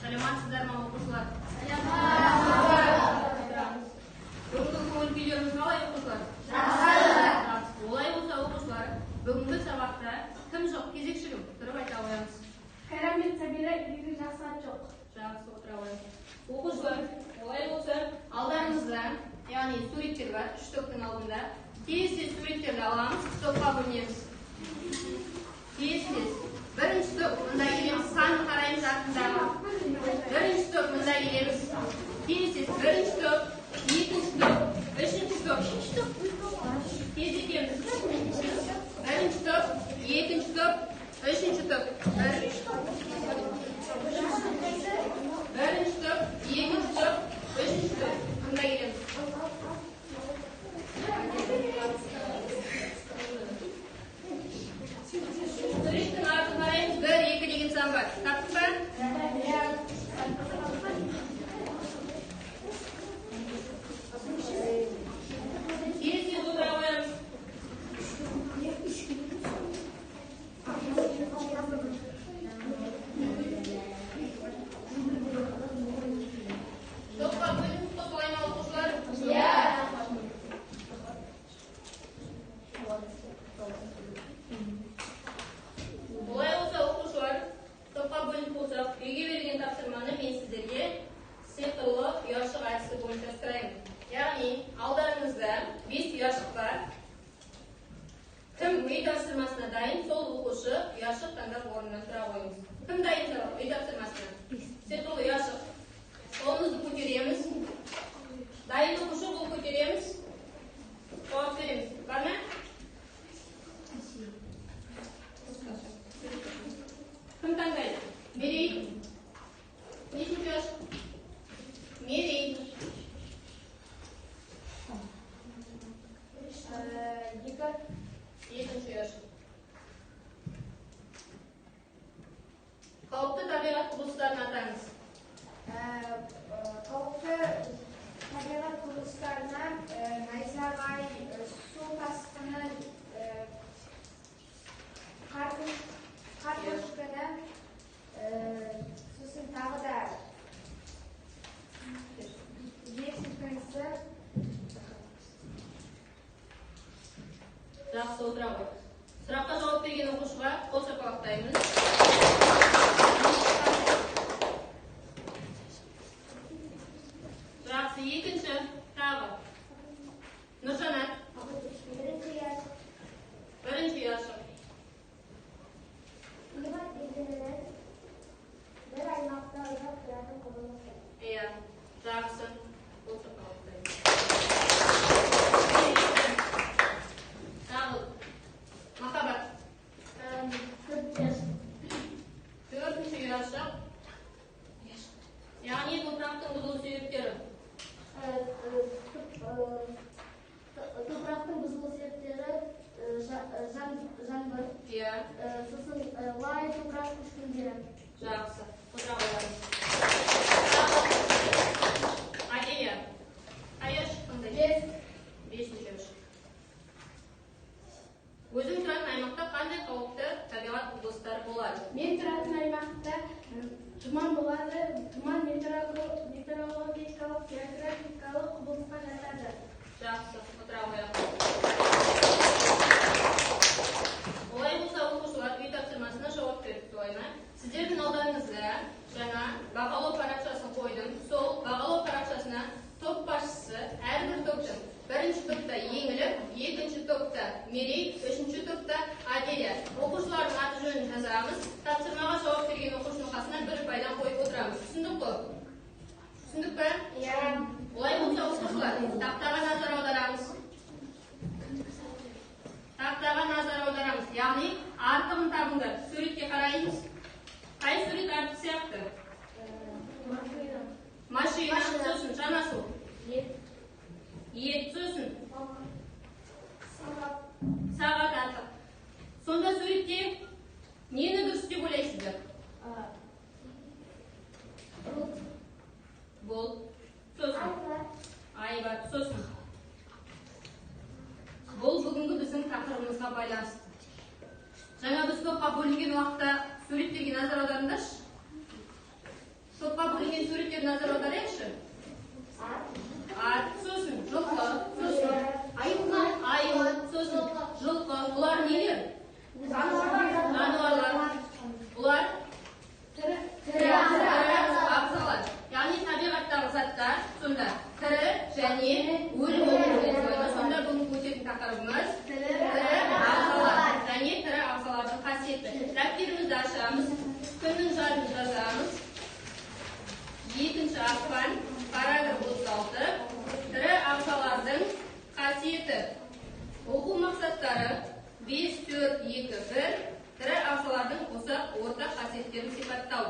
Саламатсыздар ма, оқушылар? Бүгінгі көңіл күйлеріңіз қалай, оқушылар? Жақсы. Олай болса, оқушылар, бүгінгі сабақта кім жоқ? Кезекші кім? Тұрып айта қоямыз. Қайранбек Сабира, үйде жақсы ат жоқ. Жақсы, отыра қоямыз. Оқушылар, олай болса, алдарыңызда, яғни суреттер бар, үш топтың алдында. Тез-тез суреттерді аламыз, топқа бөлінеміз. Тез-тез. Бірінші топ мында келеміз, санын қараймыз артындағы. Бірінші топ мында келеміз. Тез-тез бірінші топ, екінші топ, үшінші топ. Тездетеміз. Бірінші топ, екінші топ, үшінші топ. Бірінші топ, екінші топ, үшінші топ. Мында келеміз. Суреттің артын қараймыз. 1, 2 деген сан бар. Таптық па? Тез-тез отыра қоямыз. Топқа бөлініп қосылай ма, оқушылар? Иә. Олай болса, оқушылар, топқа бөлініп болсақ, үйге берген тапсырманы мен сіздерге сиқырлы ұяшық әдісі бойынша сұраймын. Яғни, алдарыңызда 5 ұяшық бар. Кім үй тапсырмасына дайын, сол оқушы ұяшық таңдап орнынан тұра қойыңыз. Кім дайын үй тапсырмасына? Сиқырлы ұяшық. Қолымызды көтереміз. Дайын оқушы қол көтереміз. Жауап береміз. Бар ма? Кім таңдайды? Мерей. Нешінші ұяшық? Мерей. Екі. Екінші ұяшық. Қауіпті табиғат құбылыстарын атаңыз. Қауіпті табиғат құбылыстарына найзағай, су тасқыны, қар көшкіні, сосын тағы да жер сілкінісі. Жақсы, отыра ғой. Сұраққа жауап берген оқушыға қол шапалақтаймыз. Жақсы, екінші тағы. Нұржанат. Бірінші ұяшық. Бірінші ұяшық. Климат режимінің бір аймақта ұзақ тұратын құбылысы. Иә, жақсы. Қол шапалақтаймыз. Тағы. Махаббат. Төртінші ұяшық. Яғни топырақтың бұзылу себептері. Топырақтың бұзылу себептері жаңбыр, Иә, сосын лай топырақ көшкіндері. Жақсы. Отыра қоямыз. Аделя. Аяш қандай? Бес. Бесінші ұяшық. Өзің тұратын аймақта қандай қауіпті табиғат құбылыстары болады? Мен тұратын аймақта тұман болады. Тұман метеорологиялық, географиялық құбылысқа жатады. Жақсы, отыра қоямыз. Олай болса, оқушылар, үй тапсырмасына жауап бердік, солай ма? Сіздердің алдарыңызда жаңа бағалау парақшасын қойдым. Сол бағалау парақшасына топ басшысы әрбір топтың бірінші топта Еңіліп, екінші топта Мерей, үшінші топта Аделя. Оқушылардың аты жөнін жазамыз. Тапсырмаға жауап берген оқушының қасына бір пайдан қойып отырамыз. Түсіндік қой? Түсіндік пе? Иә. Олай болса, оқушылар, тақтаға назар аударамыз. Тақтаға назар аударамыз. Яғни артығын табыңдар. Суретке қараймыз. Қай сурет артық сияқты? Суреттерге назар аударайықшы. Ат, сосын жылқы, сосын аю, сосын жылқы. Бұлар нелер? Жануарлар. Бұлар тірі ағзалар. Яғни табиғаттағы заттар сонда тірі және өлі болып бөлінеді. Сонда бүгінгі өтетін тақырыбымыз тірі ағзалар және тірі ағзалардың қасиеті. Дәптерімізді ашамыз, күннің жадын жазамыз. 2 ақпан, параграф 36, тірі ағзалардың қасиеті. Оқу мақсаттары 5, 4, 2, 1, тірі ағзалардың ұсақ ортақ қасиеттерін сипаттау.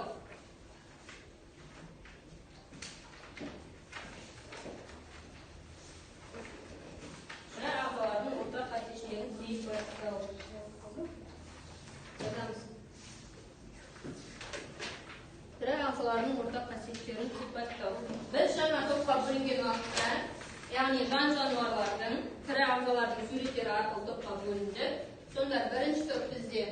Тірі ағзалардың ортақ қасиеттерін сипаттау. Жазамыз. Тірі ағзалардың ортақ қасиеттерін сипаттау. Біз жаңа топқа бөлінген уақытта, яғни жан-жануарлардың, тірі ағзалардың суреттері арқылы топқа бөлінді. Сонда бірінші топ бізде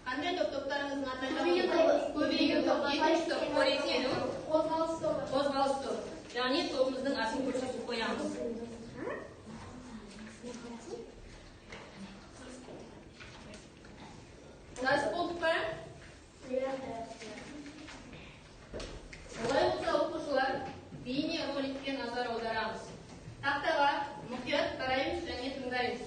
қандай топ? Топтарыңыздың атын айтамыз? Көбею топ. Екінші топ қоректену, қозғалыс топ. Яғни тобымыздың атын көрсетіп қоямыз. Жазып болдық па? Олай болса, оқушылар, бейне роликке назар аударамыз. Тақтаға мұқият қараймыз және тыңдаймыз.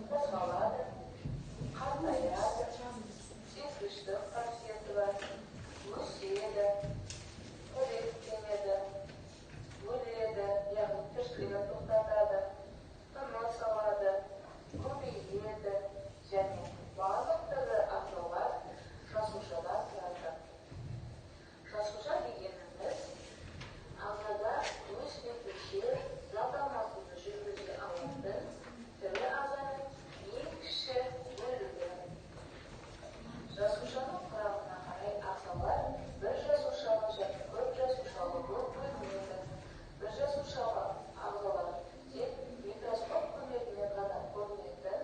Қозғалады, қартаяды, сезгіштік қасиеті бар, өседі, қоректенеді, өледі, яғни тіршілігін тоқтатады, тыныс алады, көбейеді және барлық тірі ағзалар жасушадан тұрады. Жасуша дегеніміз ағзада өз бетінше зат алмасуды жүргізе алатын тірі ағзаның ең кіші бөлігі. Жасушаның құрамына қарай ағзалар бір жасушалы және көп жасушалы болып бөлінеді. Бір жасушалы ағзалар тек микроскоп көмегімен ғана көрінетін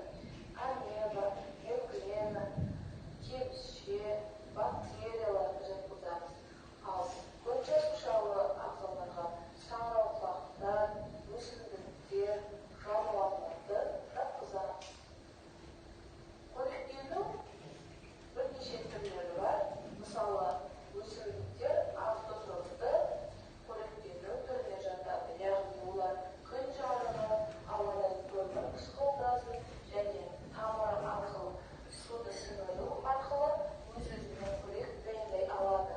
амеба, эвглена, кебісше, бактерияларды жатқызамыз. Ал көп жасушалы ағзаларға саңырауқұлақтар, өсімдіктер, жануарларды жатқызамыз. Қоректену бірнеше түрлері бар. Мысалы, өсімдіктер автотрофты қоректену түріне жатады. Яғни олар күн жарығы, ауадан көмір қышқыл газын және тамыры арқылы суды сіңіру арқылы өз-өзіне қорек дайындай алады.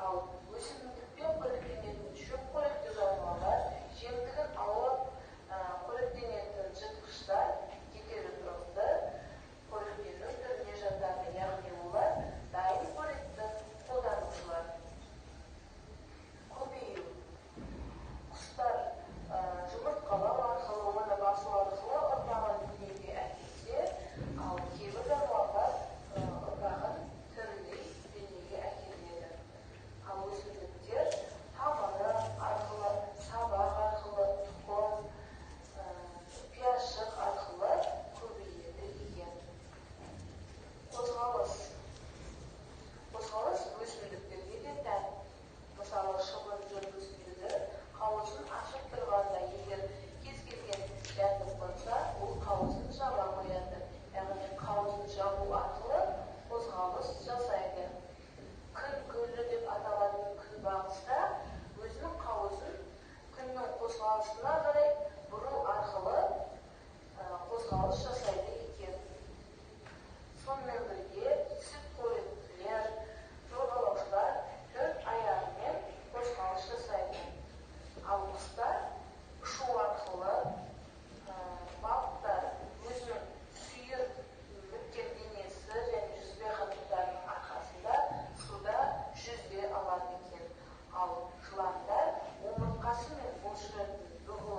Ал өсімдікпен қоректенетін шөп қоректі жануарлар, жемтігін аулап қоректенетін жыртқыштар гетеротрофты қоректену түріне жатады. Яғни олар дайын қоректі қолданушылар. Көбею. Құстар жұмыртқалау арқылы, оны басу арқылы ұрпағын дүниеге әкелсе, ал кейбір жануарлар ұрпағын тірілей дүниеге әкеледі. Ал өсімдіктер тамыры арқылы, сабақ арқылы, тұқым, пиязшық арқылы көбейеді екен. Қозғалыс. Қозғалыс өсімдіктерге де тән. Мысалы, шыбын жұрт өсімдігі қауызын ашып тұрғанда, егер кез келген жәндік қонса, ол қауызын жаба қояды. Яғни қауызын жабу арқылы қозғалыс жасайды. Күн гүлі деп аталатын күнбағыста өзінің қауызын күннің қозғалысына қарай бұру арқылы қозғалыс жасайды екен. Сонымен бірге сүт қоректілер, жорғалаушылар төрт аяғымен қозғалыс жасайды. Ал құстар ұшу арқылы, балықтар өзінің сүйір біткен денесі және жүзбе қабықтарының арқасында суда жүзе алады екен. Ал жыландар омыртқасы мен бұлшықетін бүгу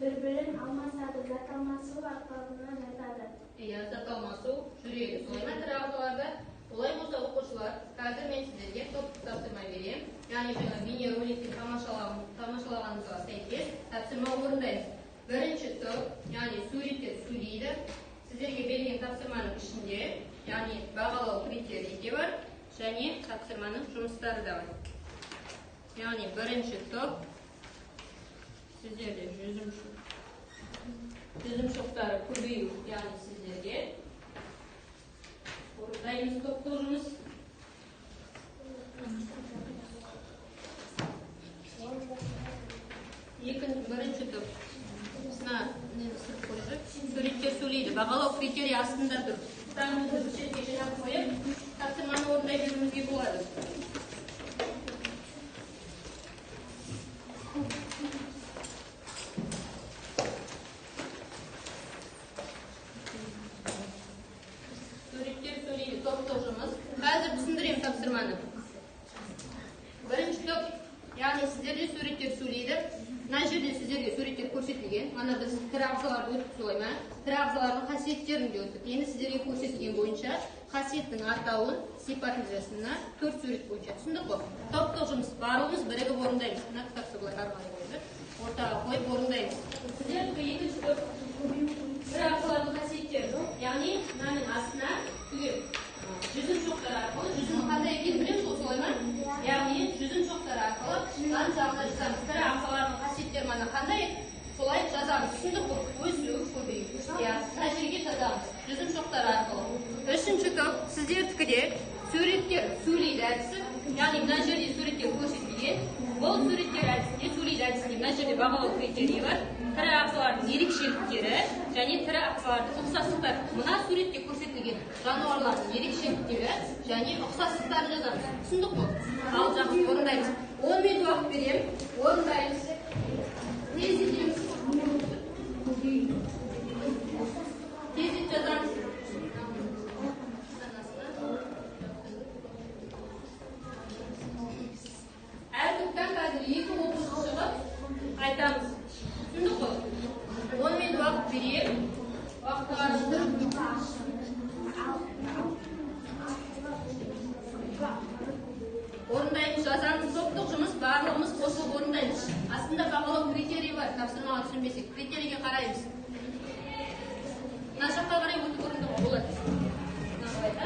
бір-бірін алмасады, зат алмасу арқылы жатады. Иә, зат алмасу жүреді. Солай ма тірі ағзаларда? Олай болса, оқушылар, қазір мен сіздерге топтық тапсырма беремін. Яғни жаңа бейнероликтен тамашалағанымызға сәйкес тапсырма орындаймыз. Бірінші топ, яғни суреттер сөйлейді. Сіздерге берілген тапсырманың ішінде, яғни бағалау критерийі де бар, және тапсырманың жұмыстары да бар. Яғни бірінші топ сіздерде жүзім шоқтары көбею, яғни сіздерге орындаймыз топтық жұмыс. Бірінші топ мына нені сырт қойды. Суреттер сөйлейді. Бағалау критерийі астында тұр. Кітабымызды бір шетке жинап қойып, тапсырманы орындай беруімізге болады. Суреттер сөйлейді. Топтық жұмыс. Қазір түсіндіремін тапсырманы. Бірінші топ, яғни сіздерде суреттер сөйлейді. Мына жерде сіздерге суреттер көрсетілген. Мана біз тірі ағзаларды өттік, солай ма? Тірі ағзалардың қасиеттерін де өттік. Енді сіздерге көрсетілген бойынша қасиеттің атауын, сипатын жазасына 4 сурет бойынша. Түсіндік қой? Топтық жұмыс, барлығымыз бірігіп орындаймыз. Мына кітапты былай ары қарай қойып, ортаға қойып орындаймыз. Сіздердікі екінші топ тірі ағзалардың қасиеттері. Яғни мынаның астына түгел жүзім шоқтары арқылы жүзім қандай екенін білеміз ғой, солай ма? Яғни жүзім шоқтары арқылы жан жағына жазамыз. Тірі ағзалардың қасиеттері мана қандай, солай жазамыз. Түсіндік қой? Өсу, көбею. Иә, мына жерге жазамыз жүзім шоқтары арқылы. Үшінші топ сіздердікі де суреттер сөйлейді әдісі. Яғни мына жерде суреттер көрсетілген. Бұл суреттер әдісінде, сөйлейді әдісінде мына жерде бағалау критерийі бар. Тірі ағзалардың ерекшеліктері және тірі ағзалардың ұқсастықтары. Мына суретте көрсетілген жануарлардың ерекшеліктері және ұқсастықтарын жазамыз. Түсіндік қой? Ал жақсы, орындаймыз. 10 минут уақыт беремін. Орындаймыз. Тездетеміз. Тездет жазамыз. Әр топтан қазір 2 оқушы шығып айтамыз. Түсіндік қой? 10 минут уақыт беремін. Уақытты қарастырып. Орындаймыз, жазамыз. Топтық жұмыс, барлығымыз қосылып орындаймыз. Астында бағалау критерийі бар. Тапсырмаға түсінбесек, критерийге қараймыз. Мына жаққа қарай өтіп орындауға болады. Мына қалай, да?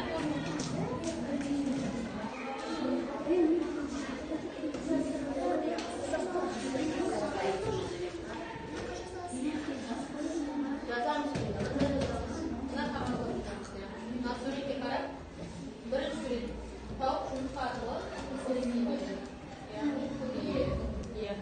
Жазамыз. Мына қағазға жазамыз. Мына суретке қарап, бірінші сурет тауық жұмыртқа арқылы көбейеді. Яғни көбейеді. Иә.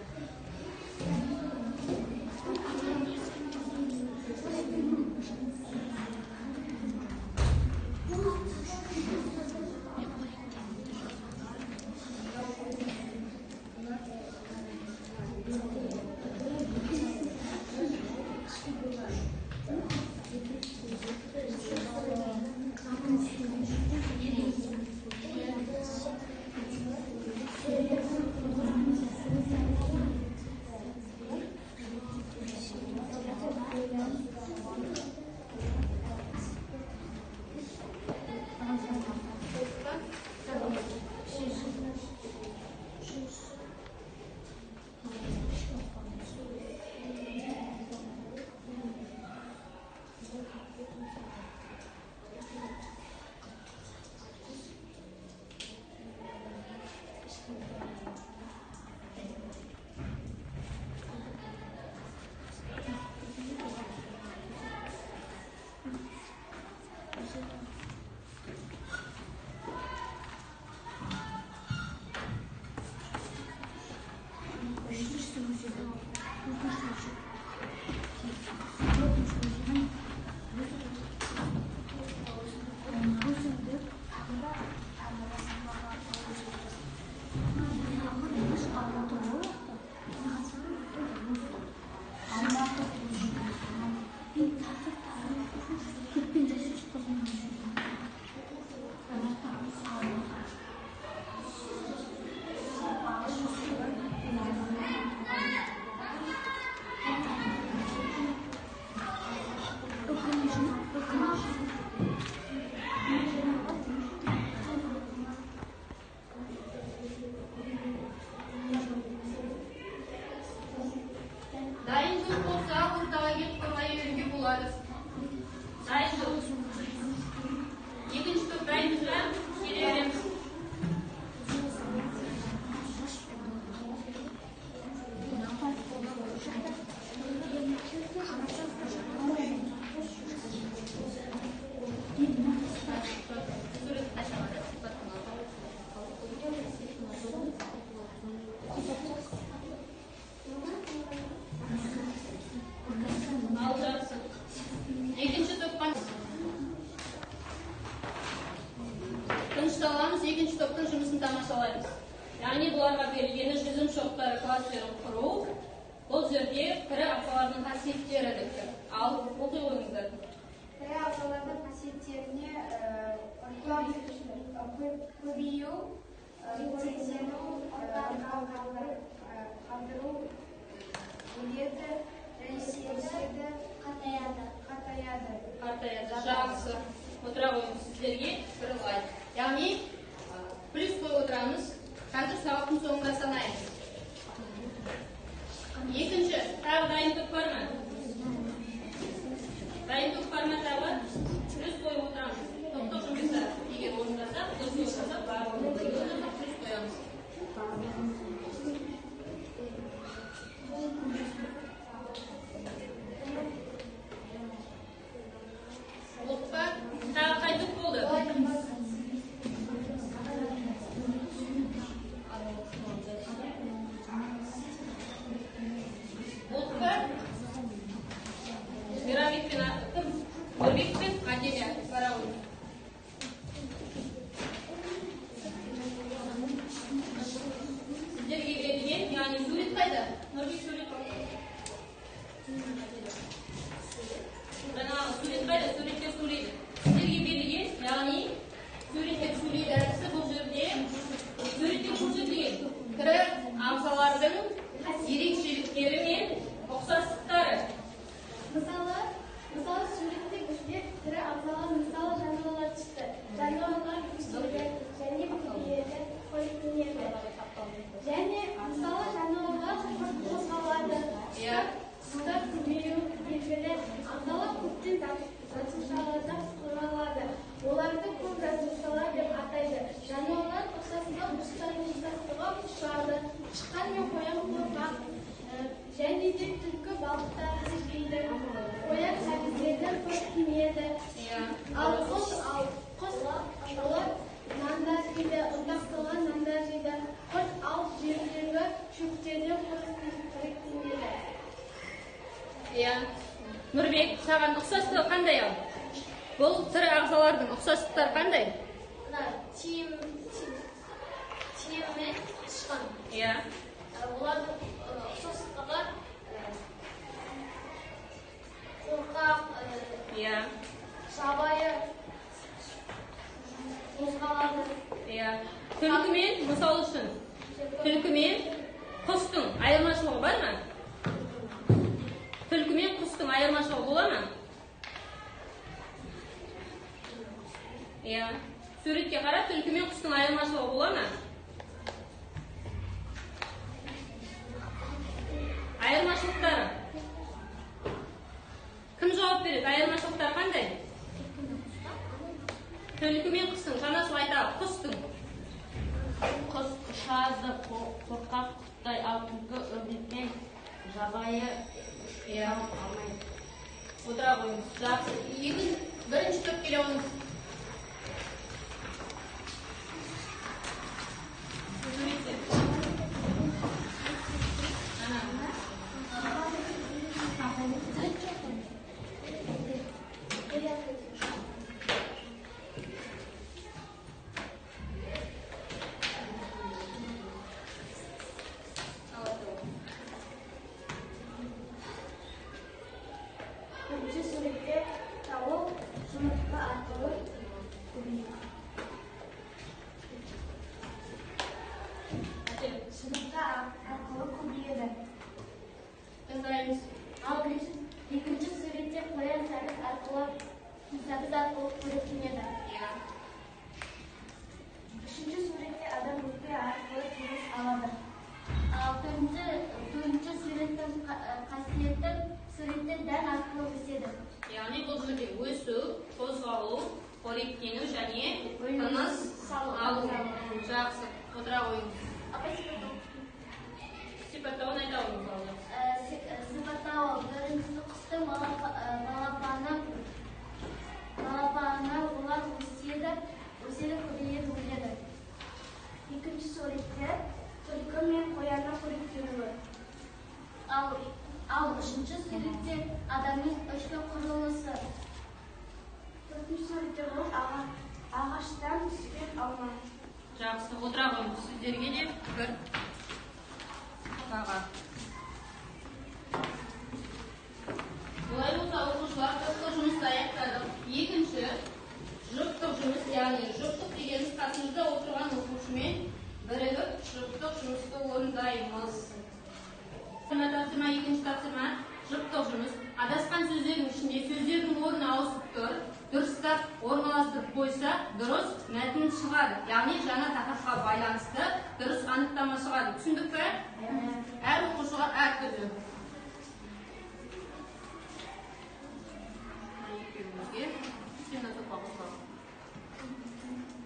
тамашалаймыз. Яғни бұларға берілгені жүзім шоқтары кластерін құру. Бұл жерде тірі ағзалардың қасиеттері деп тұр. Ал оқи қойыңыздар. Тірі ағзалардың қасиеттеріне көбею, қоректену, қалдыру, өледі, өседі, қартаяды. Қартаяды. Жақсы. Отыра қойыңыз, сіздерге бір лайк. Яғни плюс қойып отырамыз. Қазір сабақтың соңында санаймыз. Екінші, тағы дайын топ бар ма? Дайын топ бар ма тағы? Плюс қойып отырамыз. Топтық жұмыста егер орындасақ, дұрыс орындасақ, барлығын орындасақ, плюс қоямыз. Болды па? Тағы қай топ болды? Болды па? Мейрамбек пен кім? Нұрбек пен Аделя бара қойыңыз. Сіздерге берілген, яғни сурет қайда? Нұрбек, сурет. Жаңағы сурет қайда? Суреттер сөйлейді. Сіздерге берілген, яғни суреттер сөйлейді әдісі бұл жерде суретте көрсетілген тірі ағзалардың ерекшеліктері мен ұқсастықтары. Мысалы, суретте бізге тірі ағзалар, мысалы, жануарлар түсті. Жануарлар өседі және көбейеді, қоректенеді. Және мысалы, жануарлар қозғалады. Құстар көбею белгілі. Ағзалар көптен жасушалардан құралады. Оларды көп жасушалар деп атайды. Жануарлар ұқсастығы құстардың ұқсастығы ұшады. Тышқан мен қоян қорқақ, және де түлкі балықтарды жейді. Қоян сәбіздерді қоректенеді. Ал құс олар нандар жейді, ұнтақталған нандар жейді. Құрт ал жердегі шөптерден қоректенеді. Нұрбек, саған ұқсастығы қандай ал? Бұл тірі ағзалардың ұқсастықтары қандай? Тием мен тышқан. Олардың ұқсастығы қорқақ, жабайы, қозғалады. Түлкі мен, мысал үшін, түлкі мен құстың айырмашылығы бар ма? Түлкі мен құстың айырмашылығы бола ма? Суретке қара, түлкі мен құстың айырмашылығы бола ма? Айырмашылықтары. Кім жауап береді? Айырмашылықтары қандай? Түлкі мен құстың, жанасыл айтады, құстың. Құс ұшады, қорқақ құттай, ал түлкі өрнекпен жабайы алмайды. Отыра қойыңыз. Жақсы. Бірінші топ келе қойыңыз. Суретте. Бірінші суретте тауық жұмыртқа арқылы көбейеді. Жұмыртқа арқылы көбейеді. Тыңдаймыз. Ал екінші суретте қоян сәбіз арқылы қоректенеді. Үшінші суретте адам өкпе арқылы тыныс алады. Ал төртінші суреттің қасиеті суретте дән арқылы өседі. Яғни бұл жерде өсу, қозғалу, қоректену және тыныс алу. Жақсы. Отыра қойыңыз. Сипаттауын айта қойыңыз. Сипаттауы біріншісі құстың балапаны, олар өседі, көбейеді, өледі. Екінші суретте түлкі мен қоянның қоректенуі. Ал үшінші суретте адамның ішкі құрылысы. Төртінші суретте бұл ағаштан түскен алма. Жақсы, отыра қойыңыз. Сіздерге де бір баға. Олай болса, оқушылар, топтық жұмысты аяқтадық. Екінші, жұптық жұмыс, яғни жұптық дегеніміз қасымызда отырған оқушымен бірігіп жұптық жұмысты орындаймыз. Тапсырма, екінші тапсырма, жұптық жұмыс. Адасқан сөздердің ішінде сөздердің орны ауысып тұр. Дұрыстап орналастырып қойса, дұрыс мәтін шығады. Яғни жаңа тақырыпқа байланысты дұрыс анықтама шығады. Түсіндік пе? Әр оқушыға әртүрлі. Екеумізге сен мына топқа қосыламын.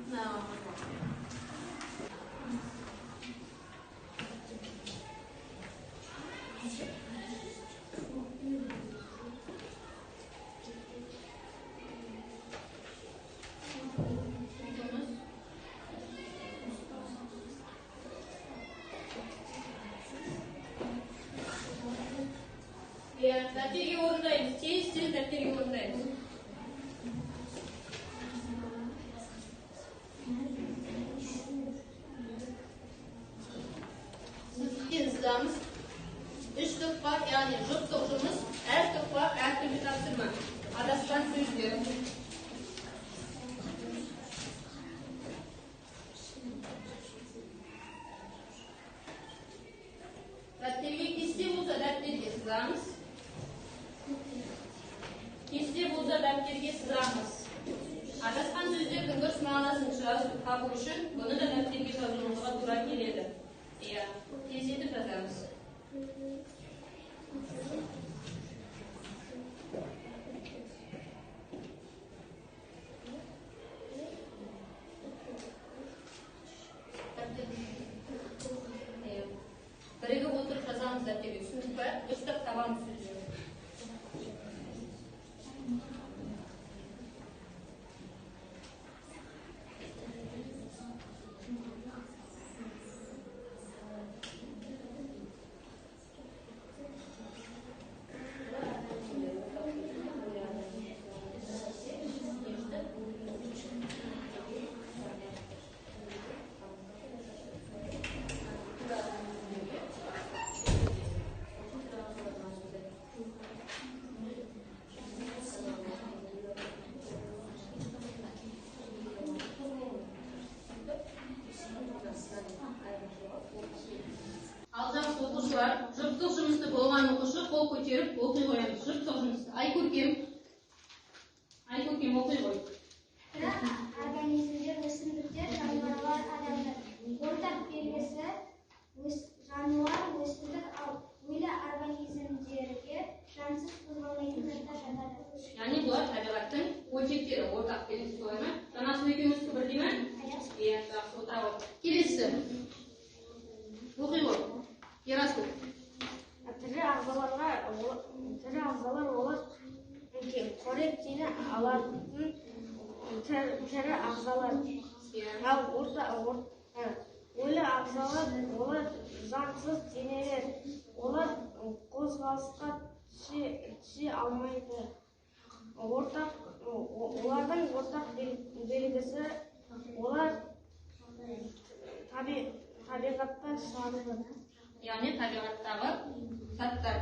Мынаған қосыламын. Иә, дәптерге орындаймыз. Тез-тез дәптерге орындаймыз. Сызықпен сызамыз. Үш топқа, яғни жұптық жұмыс, әр топқа әртүрлі тапсырма. Адасқан сөздер. Дәптерге кесте болса, дәптерге сызамыз. Кесте болса, дәптерге сызамыз. Адасқан сөздердің дұрыс мағынасын жазып табу үшін бұны да дәптерге жазуымызға тура келеді. Иә, тездетіп жазамыз. Бірігіп отырып жазамыз дәптерге. Түсіндік пе? Дұрыстап табамыз сөздерді. Ал жақсы оқушылар, жұптық жұмысты болған оқушы қол көтеріп оқи қоямыз. Жұптық жұмысты. Айкөркем. Айкөркем оқи қой. Тірі организмдер, өсімдіктер, жануарлар, адамдар. Ортақ белгісі жануар, өсімдік, ал өлі организмдерге жансыз қозғалмайтын заттар жатады. Яғни бұлар табиғаттың бөлшектері, ортақ белгісі солай ма? Жанасыл екеуміздікі бірдей ме? Иә, жақсы, отыра ғой. Келесі. Оқи ғой. Ерасыл. Тірі ағзалар олар қорек дене алатын тірі ағзалар. Ал өлі ағзалар олар жансыз денелер. Олар қозғалысқа түсе алмайды. Олардың ортақ белгісі олар табиғатта шығады. Яғни табиғаттағы заттар.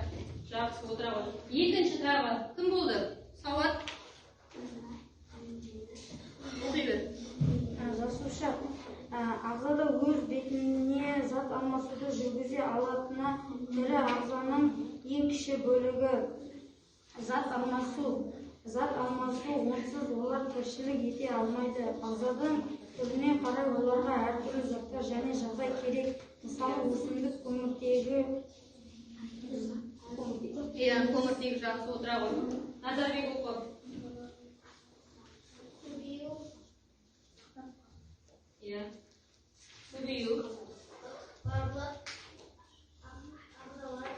Жақсы, отыра ғой. Екінші тағы кім болды? Сауат. Оқи бер. Жасуша ағзада өз бетіне зат алмасуды жүргізе алатыны тірі ағзаның ең кіші бөлігі. Зат алмасу онсыз олар тіршілік ете алмайды. Ағзаның түріне қарай оларға әртүрлі заттар және жағдай керек. Мысалы, өсімдік көміртегі. Иә, көміртегі, жақсы, отыра ғой. Назарбек оқы. Көбею. Иә. Көбею. Барлық ағзалар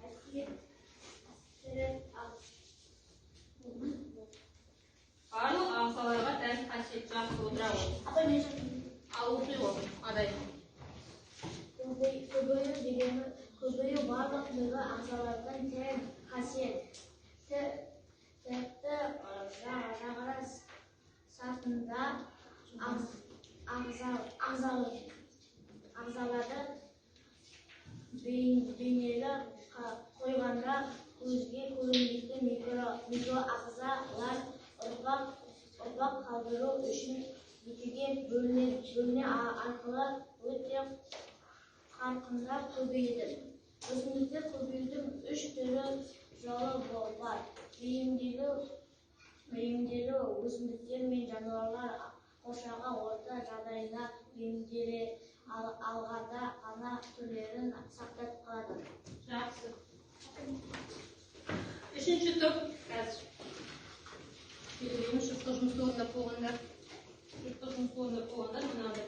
қасиет тірі Барлық ағзаларға тән қасиет, жақсы, отыра ғой. Ал оқи ғой, Адай. Көбею дегені көбею барлық тірі ағзалардың тән қасиет. Тіпті жағара сатында Ағзаларды бейнелі қойғанда көзге көрінбейтін микроағзалар ұрпақ қалдыру үшін екіге бөліне арқылы өте қарқынды көбейеді. Өсімдіктер көбеюдің үш түрлі жолы бар. Бейімделу өсімдіктер мен жануарлар қоршаған орта жағдайына бейімделе алғанда ғана түрлерін сақтап қалады. Жақсы. Үшінші топ қазір. Жұрттық жұмысты орындап болғандар. Жұрттық жұмысты орындап болғандар мынада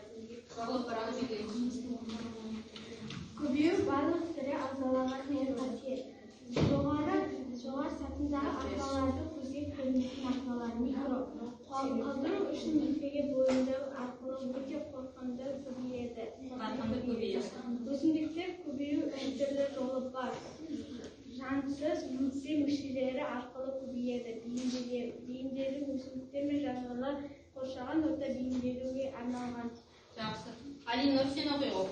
жауап жібереміз. Көбею барлық тірі ағзаларға тән қасиет. Жоғары сатыдағы ағзаларды көзге көрінбейтін ағзалар микро қалдыру үшін екіге бөліну арқылы өте қарқынды көбейеді. Өсімдіктер көбею үш түрлі жолы бар. Жансыз өкпе мүшелері арқылы көбейеді. Бейімделу өсімдіктер мен жануарлар қоршаған орта бейімделуге арналған. Жақсы. Алина, сен оқи ғой.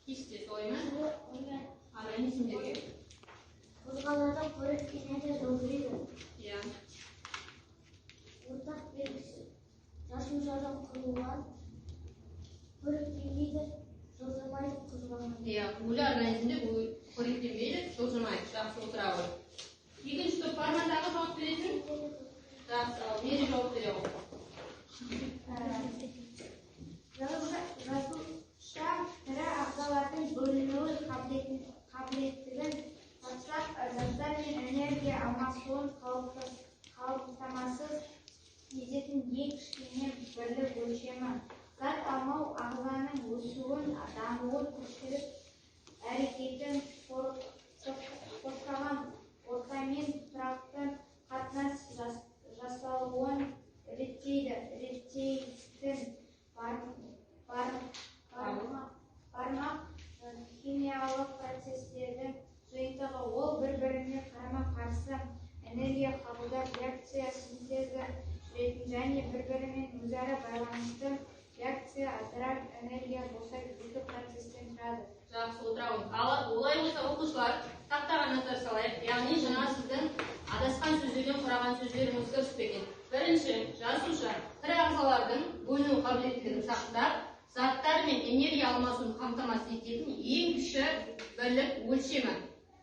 Кесте солай ма? Ағайын сендерге. Қозғалады, қоректенеді, жылжиды. Иә. Ортақ белгісі. Жасушадан құрылған, қоректенбейді, жылжымайды, қозғалмайды. Иә, өлі организмде қоректенбейді, жылжымайды. Жақсы, отыра ғой. Екінші топ бар ма тағы жауап беретін? Жақсы, ал Мери жауап бере ғой. Жасуша тірі ағзалардың бөлінуі қабілеттігін сақтап, заттар мен энергия алмасуын қамтамасыз ететін ең кішкене бірлік өлшемі. Зат алмау ағзаның өсуін, дамуын, тіршілік әрекетін, қоршаған ортамен тұрақты қатынас жасалуын реттейтін бармақ химиялық процестердің жиынтығы. Ол бір-біріне қарама-қарсы энергия қабылдап, реакция синтезі жүретін және бір-бірімен өзара байланысты реакция ыдырап, энергия босап екі процестен тұрады. Жақсы, отырамыз. Ал олай болса, оқушылар, тақтаға назар салайық. Яғни жаңа сіздің адасқан сөздерден құраған сөздеріңіз дұрыс па екен? Бірінші, жасуша тірі ағзалардың бөліну қабілеттілігін сақтап, заттар мен энергия алмасуын қамтамасыз ететін ең кіші бірлік өлшемі.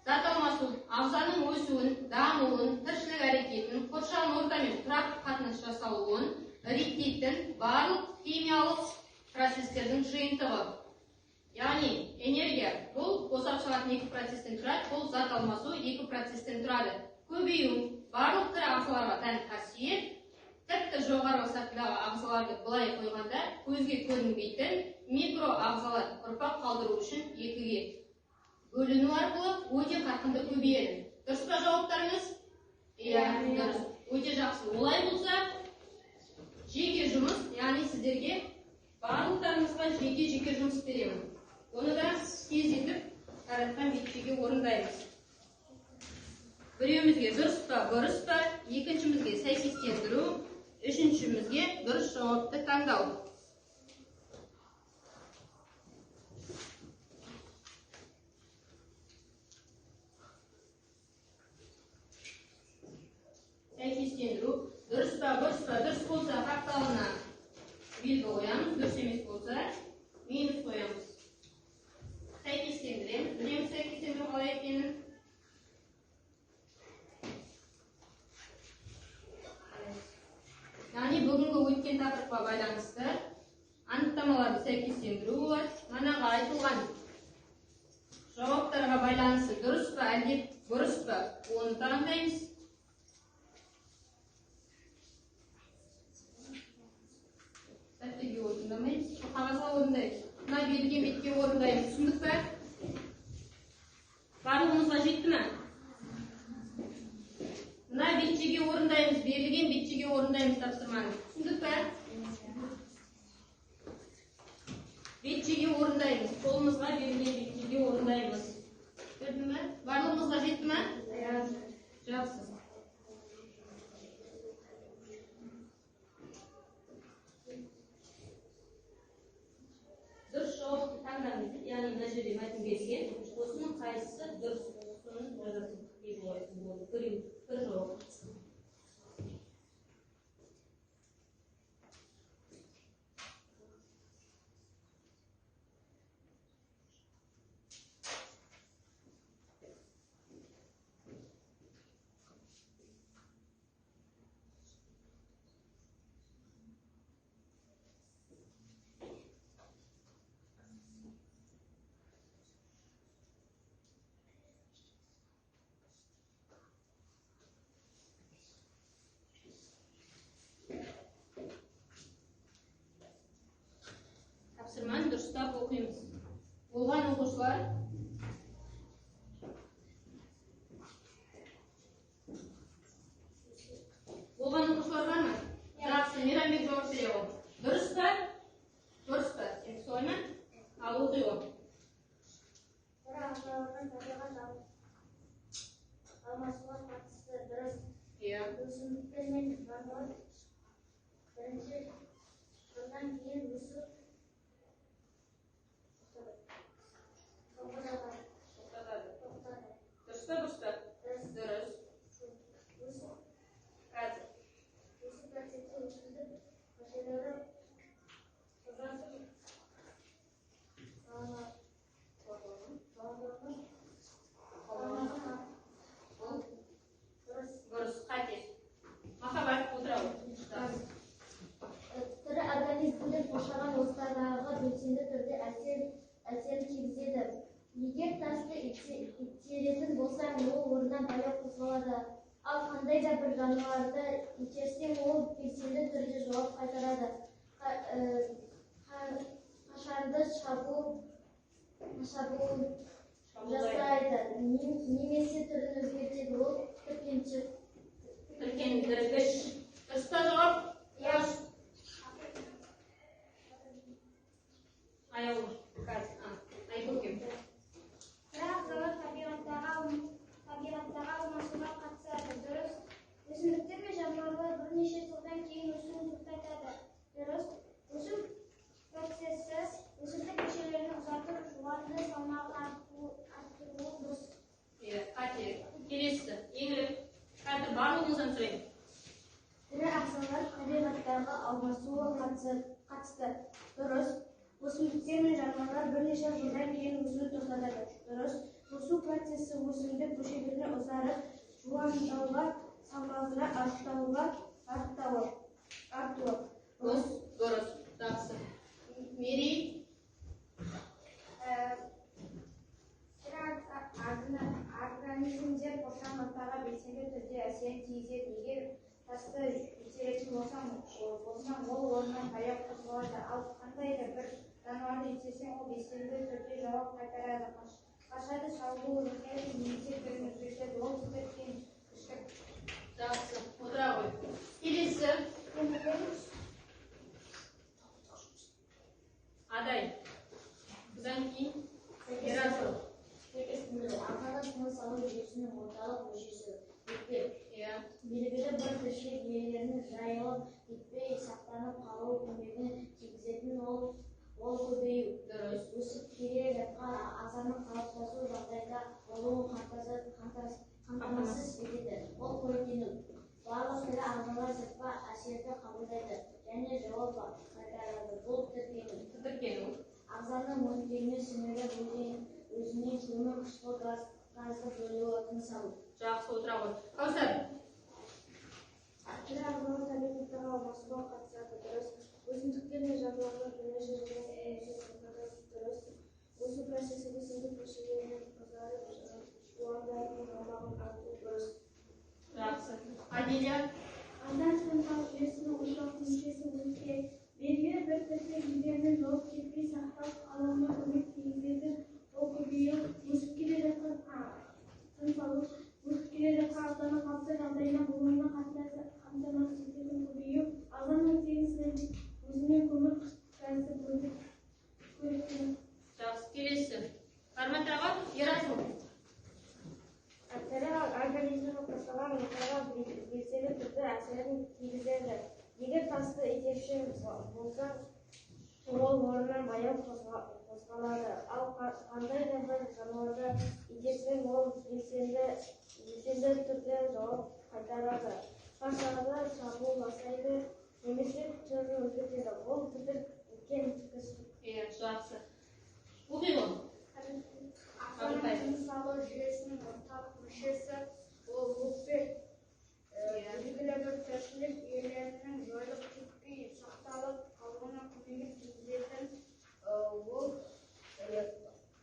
Зат алмасу ағзаның өсуін, дамуын, тіршілік әрекетін, қоршаған ортамен тұрақты қатынас жасалуын реттейтін барлық химиялық процестердің жиынтығы. Яғни энергия бұл босап шығатын екі процестен тұрады, бұл зат алмасу екі процестен тұрады. Көбею барлық тірі ағзаларға тән қасиет, тіпті жоғарғы сатыдағы ағзаларды былай қойғанда көзге көрінбейтін микроағзалар ұрпақ қалдыру үшін екіге бөліну арқылы өте қарқынды көбейеді. Дұрыс па жауаптарыңыз? Иә, дұрыс. Өте жақсы. Олай болса, жеке жұмыс, яғни сіздерге барлықтарыңызға жеке-жеке жұмыс беремін. Оны да тездетіп таратқан бетшеге орындаймыз. Біреумізге дұрыс па, бұрыс па, екіншімізге сәйкестендіру, үшіншімізге дұрыс жауапты таңдау. Сәйкестендіру, дұрыс па, бұрыс па, дұрыс болса қапталына белгі қоямыз, дұрыс емес болса минус қоямыз. Сәйкестендіреміз, білеміз сәйкестендіру қалай екенін. Яғни бүгінгі өткен тақырыпқа байланысты анықтамаларды сәйкестендіру болады. Манаға айтылған жауаптарға байланысты дұрыс па, әлде бұрыс па, оны таңдаймыз. Дәптерге орындамаймыз, қағазға орындаймыз. Мына берілген бетке орындаймыз. Түсіндік пе? Барлығымызға жетті ме? Мына бетшеге орындаймыз, берілген бетшеге орындаймыз тапсырманы. Түсіндік пе? Бетшеге орындаймыз, қолымызға берілген бетшеге орындаймыз. Көрдің бе? Барлығымызға жетті ме? Жақсы. Таңдаңыз дейді, яғни мына жерде мәтін берілген, осының қайсысы дұрыс, соны жазасың деп болды. Бір жауап. Тапсырманы дұрыстап оқимыз. Болған оқушылар? Болған оқушылар бар ма? Жақсы, Мейрамбек жауап бере ғой. Дұрыс па? Дұрыс па? Сен солай ма? Ал оқи ғой. Тірі ағзалардың табиғат алмасуға қатысты дұрыс. Иә. Өсімдіктер мен жануарлар бірінші жылдан кейін өсу тоқтатады. Тоқтады. Дұрыс па, бұрыс па? Дұрыс. Дұрыс. Өсу Қазір. Өсу процесі өсімдік мүшелері ұзартып Бұл дұрыс. бұрыс, қате. Махаббат, отыра ғой. Тірі организмдер қоршаған ортадағы белсенді түрде әсерін тигізеді. Егер тасты итеретін болсаң, ол орнынан таяу қозғалады. Ал қандай да бір жануарды итерсең, ол белсенді түрде жауап қайтарады. Қашанды шабуыл жасайды, немесе түрін өзгертеді. Ол Тіркендіргіш. Дұрыс па жауап? Дұрыс. Аяулым, қазір. Айкөкем. Тірі ағзалар табиғаттағы алмасуға қатысады. Дұрыс. Өсімдіктер мен жануарлар бірнеше жылдан кейін өсуін тоқтатады. Дұрыс. Өсу процесі өсімдік мүшелерін ұзартып, жуанды салмағын арттыруы дұрыс. Иә, қате. Келесі. Еңлік. Қазір барлығыңыздан сұраймын. Тірі ағзалар табиғаттағы алмасуға қатысты. Дұрыс. Өсімдіктер мен жануарлар бірнеше жылдан кейін өсуін тоқтатады. Дұрыс. Өсу процесі өсімдік мүшелеріне ұзарып, жуандауға, салмағына артуы. Дұрыс. Дұрыс. Жақсы. Мерей. Тірі организмдер қоршаған ортаға белсенді түрде әсерін тигізеді. Егер тасты итеретін болсаң, ол орнынан таяу қозғалады. Ал қандай да бір жануарды итерсең, ол белсенді түрде жауап қайтарады. Қашады, шабуыл жасайды, немесе түрін өзгертеді. Ол тітіркенгіштік. Жақсы. Отыра ғой. Келесі. Адай. Бұдан кейін Ерасыл. Сәйкестендіру. Ағзаның тыныс алу жүйесінің орталық мүшесі өкпе. Иә. Белгілі бір тіршілік иелерінің жайылып кетпей сақтанып қалу көмегін тигізетін ол көбею. Дұрыс. Өсіп келе жатқан ағзаның қалыптасу жағдайда болуын қамтамасыз етеді. Ол қоректену. Барлық тірі ағзалар сыртқы әсерді қабылдайды және жауап қайтарады. Бұл тітіркену. Тітіркену. Ағзаның оттегіне сіңіріп өзінен көмір қышқыл газды бөлуі тыныс алу. Жақсы, отыра ғой. Кәусар. Тірі ағзалар табиғаттағы алмасуға қатысады. Дұрыс. Өсімдіктер мен жануарлар бірнеше жылдан кейін өсуін тоқтатады. Дұрыс. Өсу процесі өсімдік мүшелерінің ұзарып, жуандарының салмағын артуы дұрыс. Жақсы. Аделя. Ағзаның тыныс алу жүйесінің орталық мүшесі өкпе. Белгілі бір тіршілік иелерінің жауап кетпей сақтап қалуына көмек тигізетін ол көбею. Өсіп келе жатқан тыныс алу, өсіп келе жатқан ағзаның қалыпты жағдайына болуына қамтамасыз ететін көбею. Ағзаның оттегін сіңіріп, өзінен көмір газды бөліп қоректену. Жақсы. Келесі. Бар ма тағы? Ерасыл. Тірі организмі қоршаған ортаға белсенді түрде әсерін тигізеді. Егер тасты итерші болсаң, ол орнынан баяу қозғалады. жауап қайтарады, қашады, шабуыл жасайды немесе түрін өзгертеді. Ол тітіркенген. Иә, жақсы. Оқи ғой. Ағзаның тыныс алу жүйесінің орталық мүшесі ол өкпе. Белгілі бір тіршілік иелерінің жойылып кетпей сақталып қалуына көмегін тигізетін ол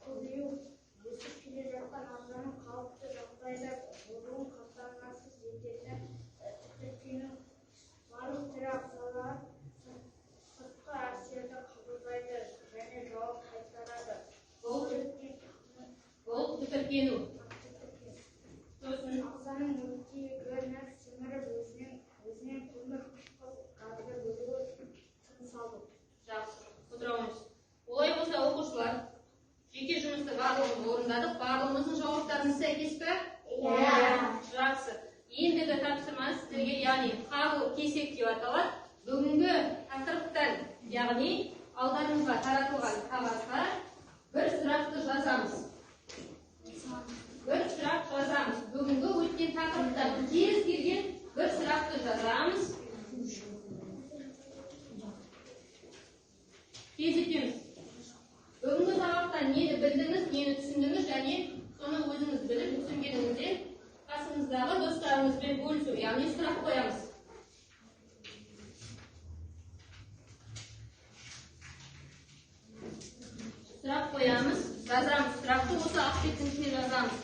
көбею, өсіп келе жатқан ағзаның қалыпты жағдайда болуын қамтамасыз ететін тітіркену. Барлық тірі ағзалар сыртқы әсерді қабылдайды және жауап қайтарады. Ол тітіркену. Сосын ағзаның оттегіні сіңіріп, өзінен көмір қышқыл газды бөлуі, тыныс алу. Жақсы, отырамыз. Олай болса, оқушылар, жеке жұмысты барлығымыз орындадық. Барлығымыздың жауаптарымыз сәйкес пе? Иә. Жақсы. Ендігі тапсырма сіздерге, яғни қағу кесек деп аталады. Бүгінгі тақырыптан, яғни алдарыңызға таратылған қағазға бір сұрақты жазамыз. Бір сұрақ жазамыз. Бүгінгі өткен тақырыптан кез келген бір сұрақты жазамыз. Тездетеміз. Бүгінгі сабақтан нені білдіңіз, нені түсіндіңіз және соны өзіңіз біліп түсінгеніңізде қасыңыздағы достарыңызбен бөлісу, яғни сұрақ қоямыз. Сұрақ қоямыз, жазамыз. Сұрақты осы ақ беттің ішіне жазамыз.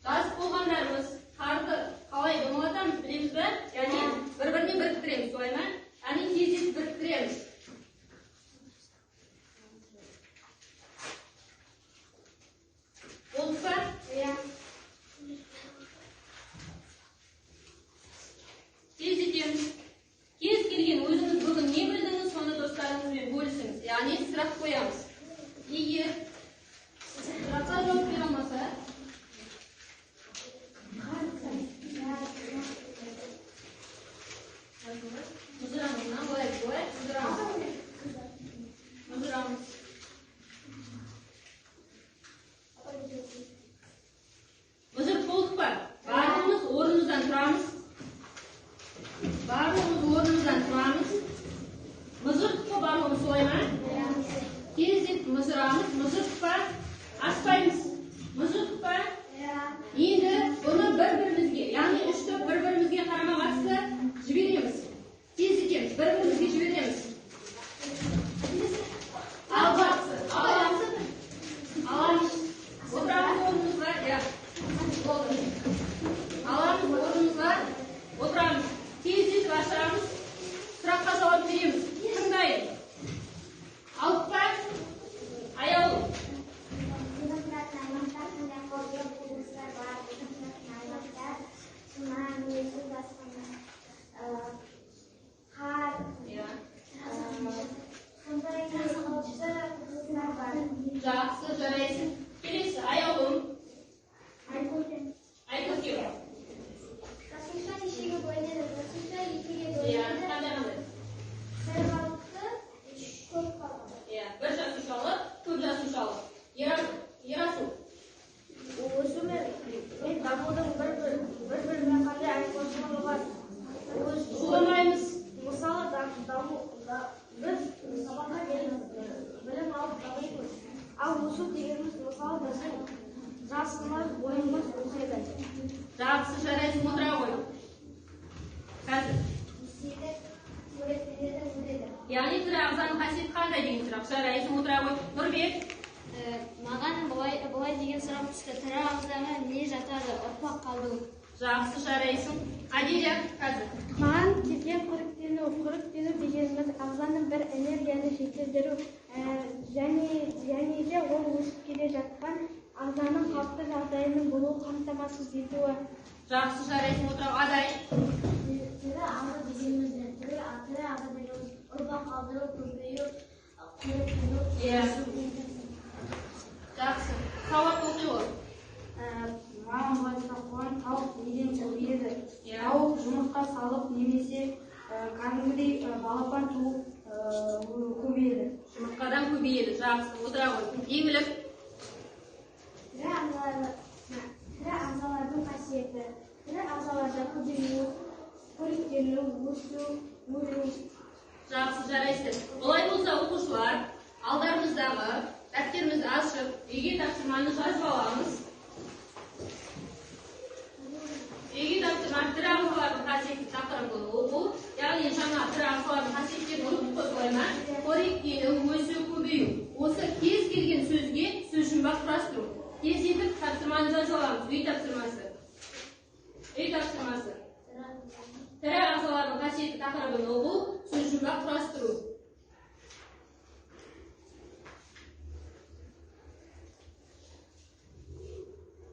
Жазып болғандарымыз қарды қалай домалатамыз білеміз бе? Яғни бір-біріне біріктіреміз, солай ма? Яғни тездетіп біріктіреміз. Болды па? Иә. Тездетеміз. Кез келген өзіңіз бүгін не білдіңіз, соны достарыңызбен бөлісіңіз. Яғни сұрақ қоямыз. Егер сұраққа жауап бере алмаса, мұздырамыз, мына былай былай мұздырамыз. Мұздырамыз. Мұздырып болдық па? Барлығымыз орнымыздан тұрамыз. Барлығымыз орнымыздан тұрамыз. Мұздырдық па барлығымыз, солай ма? Тездетіп мұздырамыз. Мұздырдық па? Аспаймыз. Мұздырдық па? Енді бұны бір-бірімізге, яғни үш топ бір-бірімізге қарама-қарсы жібереміз. Тездетеміз, бір-бірімізге жібереміз. Ал жақсы, аламыз. Аламыз. Отырамыз орнымызға, иә. Болды. Аламыз орнымызға, отырамыз. Тездетіп ашамыз. Сұраққа жауап береміз. Тыңдайық. Алып па? Аяулым. Өзім тұратын аймақта қандай қауіпті құбылыстар бар? Өзім тұратын аймақта цунами, су тасқыны, қар, Иә. сондай қауіпті құбылыстар бар. Жақсы, жарайсың. Келесі, Аяулым. Айкөкем. Айкөкем. Жасуша нешеге бөлінеді? Жасуша екіге Иә, бөлінеді. қандай қандай? Бір қалыпты, көп қалыпты. Иә, бір жасушалы, көп жасушалы. Ерасыл. Өсу мен дамудың бір-бірінен қандай айырмашылығы бар? Шуламаймыз. Мысалы, біз сабаққа келіп білім алып дамимыз. Ал өсу дегеніміз, мысалы, біздің жасымыз, бойымыз өседі. Жақсы, жарайсың, отыра ғой. Қазір. Несиелі қоректенеді, өледі. Яғни тірі ағзаның қасиеті қандай деген сұрақ. Жарайсың, отыра ғой. Нұрбек. Маған былай деген сұрақ түсті. Тірі ағзаға не жатады? Ұрпақ қалдыру. Жақсы, жарайсың. Аделя, қазір. Маған келген қоректену. Қоректену дегеніміз ағзаның бір энергияны жетілдіру және де ол өсіп келе жатқан ағзаның қалыпты жағдайының болуын қамтамасыз етуі. Жақсы, жарайсың, отыра. Адай. Тірі ағза дегеніміз не? Тірі ағза дегеніміз ұрпақ қалдыру, көбею, қоректену, Иә. өсу деген. Жақсы. Сауат оқи ғой. Маған былай сұрақ қойған: тауық неден көбейеді? Иә. Тауық жұмыртқа салып немесе кәдімгідей балапан туып көбейеді. Жұмыртқадан көбейеді. Жақсы, отыра ғой. Еңлік. Тірі ағзалардың қасиеті. Тірі ағзаларда көбею, қоректену, өсу, өлу. Жақсы, жарайсыздар. Олай болса, оқушылар, алдарымыздағы дәптерімізді ашып, үйге тапсырманы жазып аламыз. Үйге тапсырма тірі ағзалардың қасиеті тақырыбын оқу, яғни жаңа тірі ағзалардың қасиеттерін оқып қой, солай ма? Қоректену, өсу, көбею. Осы кез келген сөзге сөз жұмбақ құрастыру. Тездетіп тапсырманы жазып аламыз. Үй тапсырмасы. Үй тапсырмасы. Тірі ағзалардың қасиеті тақырыбын оқу, сөз жұмбақ құрастыру.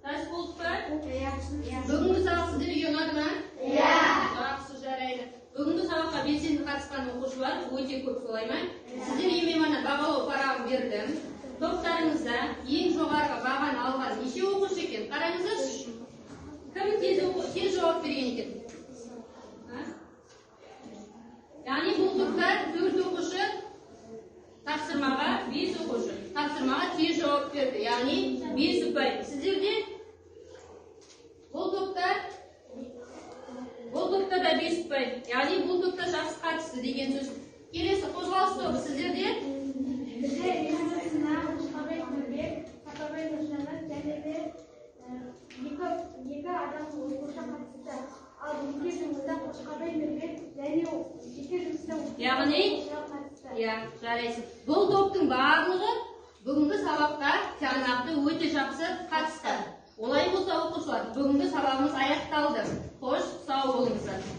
Жазып болдық па? Бүгінгі сабақ сіздерге ұнады ма? Иә. Жақсы, жарайды. Бүгінгі сабаққа белсенді қатысқан оқушылар өте көп, солай ма? Сіздерге мен мана бағалау парағын бердім. Топтарыңызда ең жоғарғы бағаны алған неше оқушы екен? Қараңыздаршы. Кім тез жауап берген екен? Яғни бұл топта 4 оқушы тапсырмаға, 5 оқушы тапсырмаға тез жауап берді. Яғни 5 ұпай. Сіздерде бұл топта да 5 ұпай. Яғни бұл топта жақсы қатысты деген сөз. Келесі қозғалыс тобы сіздерде? Бізде Елбасына Қошқарбаев Нұрбек, Сапарбай Нұржанат және де екі адам оқушы қатысты. Ал жеке жұмыста Қошқарбай Нұрбек және жеке жұмыста яғни қатысты. Иә, жарайсыз. Бұл топтың барлығы бүгінгі сабаққа тиянақты өте жақсы қатысты. Олай болса, оқушылар, бүгінгі сабағымыз аяқталды. Қош, сау болыңыздар.